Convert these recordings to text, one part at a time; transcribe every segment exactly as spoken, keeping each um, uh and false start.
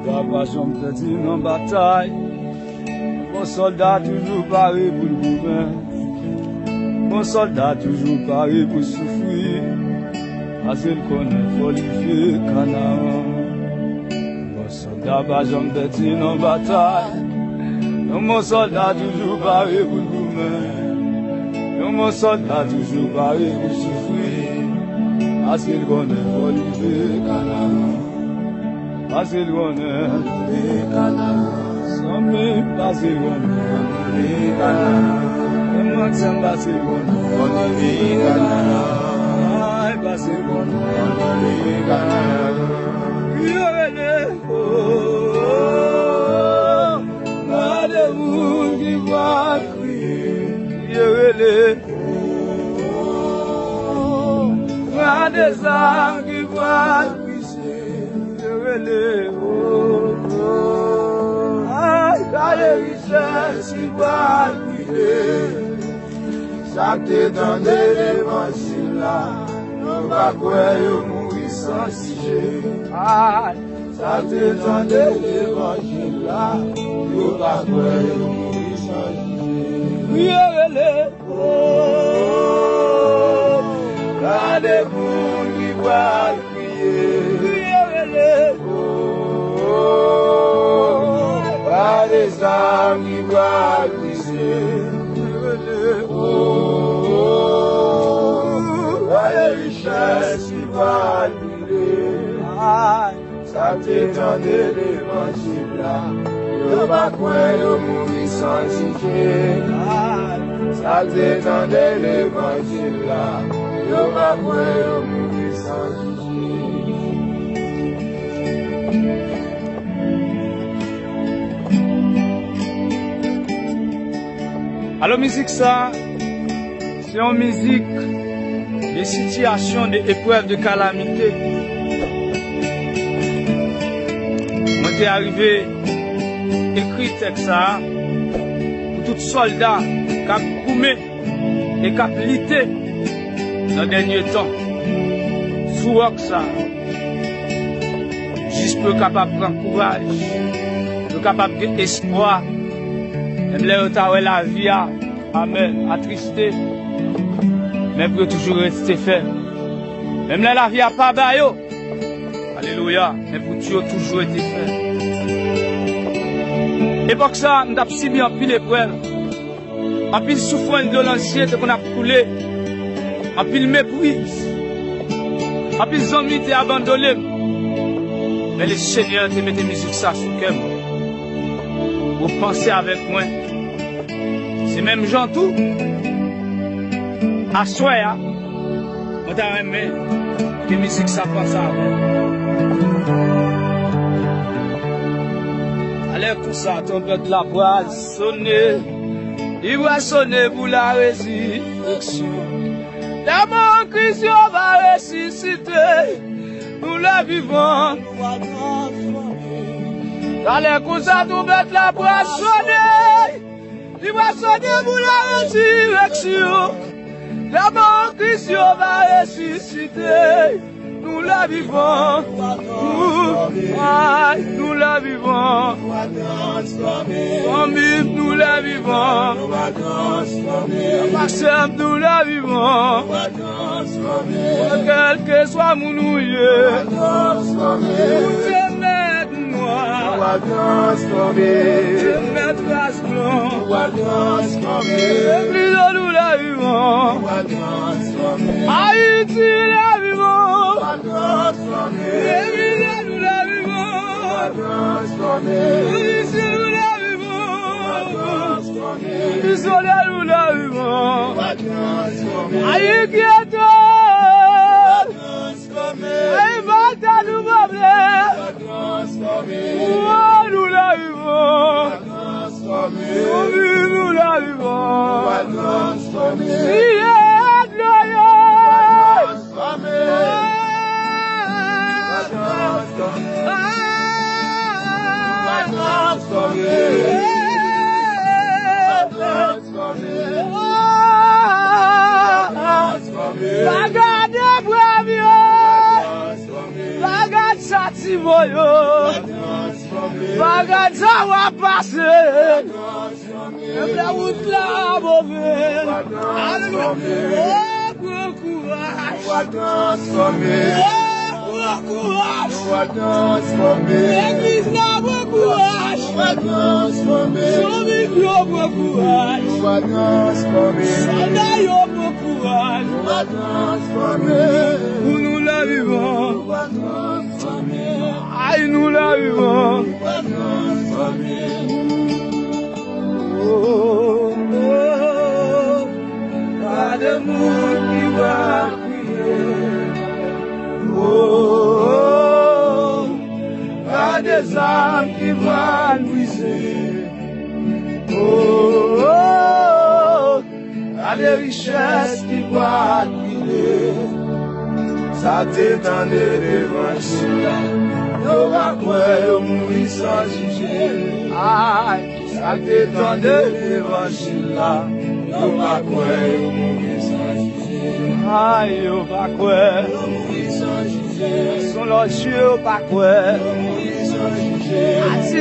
Sòlda pa janm pèdi nan batay. Bon sòlda toujou pare pou l goumen. Bon sòlda toujou pare pou soufri. Paske l konnen fò l rive Kanaran. Bon sòlda pa janm pèdi nan batay. Yon bon sòlda toujou pare pou l goumen. Yon bon sòlda toujou pare pou soufri. Paske l konnen fò l rive Kanaran. Paske l konnen. Zanmi, paske l konnen. Zanmi, paske l konnen. Ay, paske l konnen. Yo rele, oh, oh, oh. Gade moun ki pral kriye. Yo rele, oh, oh, oh. Gade zam ki pral brise. Yo rele, oh, oh. Ay, gade richès ki pral brile. Sa k te tande levanjil la, yo pa kwè, yo mouri san jije. Ay, sa k te tande levanjil la, yo pa kwè, yo mouri san jije. Yo rele, oh, gade moun ki pral kriye. Kriye rele. Oh, oh, oh, gade zam ki pral brise. Kriye rele. Oh, oh, oh, gade richès ki pral brile. Ay. Sa k te tande levanjil la, yo pa kwè, yo mouri san jije. Sa k te tande levanjil la, yo pa kwè, yo mouri san jije. Alò, mizik sa, se yon mizik de sitiyasyon, de eprèv, de kalamite. Mwen te arive ekri tèks sa a pou tout sòlda k ap goumen e k ap lite nan dènye tan sou wòk sa a, jis pou yo kapab pran kouraj, pou yo kapab gen espwa, menm lè yo ta wè lavi a amè, atriste, men pou yo toujou rete fèm. Menm lè lavi a pa ba yo, alelouya, men pou yo toujou rete fèm. Epòk sa a, m t ap sibi anpil eprèv, anpil soufrans, dlo nan zye te konn ap koule, anpil mepriz, anpil zanmi te abandone m. Men Lesenyè te mete mizik sa sou kè m pou panse avèk mwen. Se menm jan tou, aswè a, mwen ta renmen ke mizik sa panse avè m. Talè konsa, twonpèt la pral sonnen, li pral sonnen pou larezireksyon. Lè mò an Kris yo va resisite, nou lè vivan, nou va transfòme. Talè konsa, twonpèt la pral sonnen, li pral sonnen pou larezireksyon. Lè mò an Kris yo va resisite, nou lè vivan. Nou, ay, nou lè vivan. Fanmi m, nou lè vivan. Pastè m, nou lè vivan. Kèlkeswa moun ou ye, ou te mèt nwa, ou te mèt ras blan. Legliz nou lè vivan. Ayiti lè vivan. Legliz nou lè vivan. Ayiti nou lè vivan. Ayiti nou lè vivan. Ayiti nou lè vivan. Ay, Maten nou pwoblèm. Ou nou lè vivan. Ou nou lè vivan. Fiyèt glorye. Pa gade eprèv yo. Pa gad chatiman yo. Bagay sa w ap pase. Menm lè wout la move. Alelouya. Oh, pran kouraj. Oh, pran kouraj. Legliz la, pran kouraj. Zanmi m yo, pran kouraj. Sòlda yo, pran kouraj. Pou nou lè vivan. Ay, nou lè vivan. Oh, oh, oh. Gade moun ki pral kriye. Oh, oh, oh. Gade zam ki pral brize. Oh, oh, oh. Gade richès ki pral brile. Sa k te tande levanjil la, yo pa kwè, yo mouri san jije. Ay, sa k te tande levanjil la, yo pa kwè, yo mouri san jije. Ay, yo pa kwè, yo mouri san jije. Son lòt je, yo pa kwè, yo mouri san jije. Atis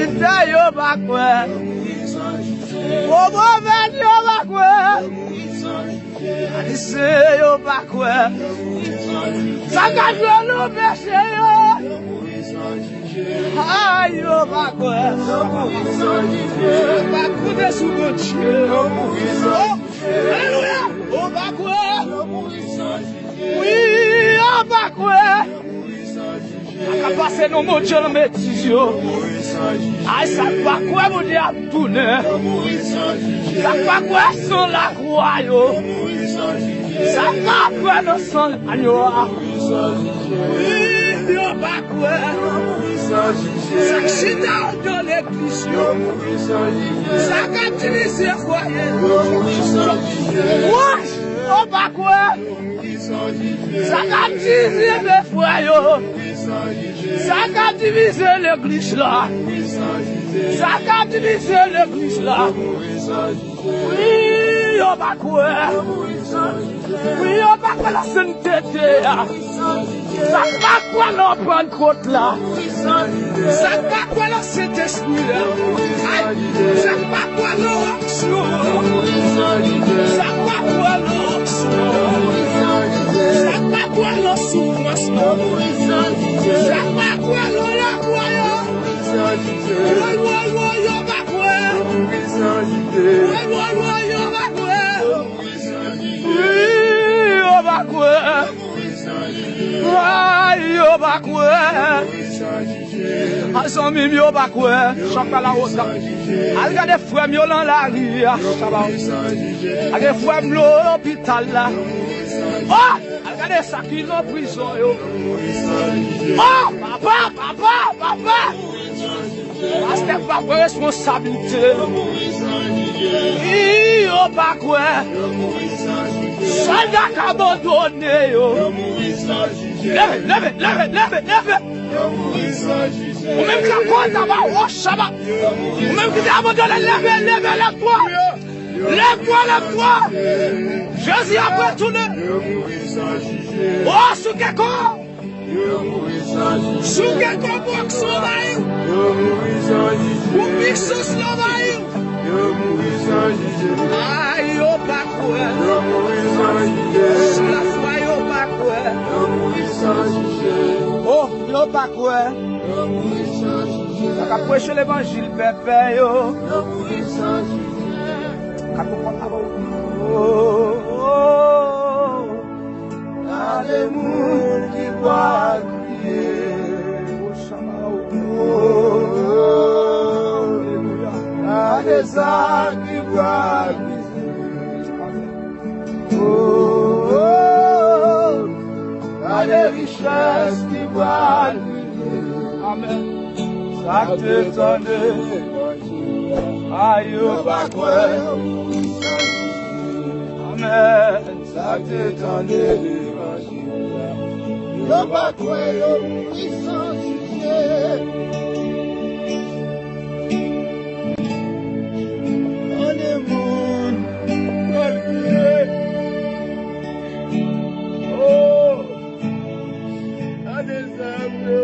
yo pa kwè, yo mouri san jije. Pwofèt yo pa kwè. Farizyen yo pa kwè. Sa k ap jwe nan peche yo. Ay, yo pa kwè. Yo pa koute sou Bondye. Oh, alelouya. Yo pa kwè. Wi, yo pa kwè. Sa k ap pase nan Bondye nan betiz yo. Ay, sa k pa kwè Bondye ap tounen. Sa k pa kwè san lakwa yo. Sa k pa kwè nan san lanyo a. Wi, yo pa kwè. Sa k chita andan legliz yo. Sa k ap divize fwaye yo. Wi, yo pa kwè. Sa k ap divize frè yo. Sa k ap divize legliz la. Sa k ap divize legliz la. Wi, yo pa kwè. Wi, yo pa kwè nan sentete a. Sa k pa kwè nan Pantkot la. Sa k pa kwè nan Sentespri a. Ay, sa k pa kwè nan onksyon. Sa k pa kwè nan onksyon. Sa k pa kwè nan soufrans. Sa k pa kwè nan lakwa yo. Woy, woy, woy, yo pa kwè. Woy, woy, woy, yo pa kwè. Wi, yo pa kwè. Ay, yo pa kwè. A, zanmi m yo pa kwè. Chak pa la wota. Al gade frè m yo nan lari a. Chaba. Al gade frè m yo lopital la. Oh! Al gade sa ki nan prizon yo. Oh! Papa, papa, papa! Pastè pa pran responsablite. Wi, yo pa kwè. Sòlda k abandone yo. Leve, leve, leve, leve, leve. Ou menm k ap konn aba wòch aba. Ou menm ki te abandone, leve, leve, lève-toi. Lève-toi, lève-toi. Jezi ap retounen. Oh, sou kèk kò. Sou kèk kò pou onksyon anvayi w. Pou pisans la anvayi w. Ay, yo pa kwè. Sou lafwa, yo pa kwè. Oh, yo pa kwè. Sa k ap preche levanjil pèpè yo. Ka konprann la. Oh, oh, oh. Gade moun ki pral kriye. Oh, oh, oh. Gade sa ki pral brize. Oh, oh, oh. Gade richès ki pral brize. Amèn. Sa k te tande, ay, yo pa kwè. Amèn. Sa k te tande levanjil la, yo pa kwè, yo mouri san jije. Gade moun k ap kriye. Oh, gade zam yo.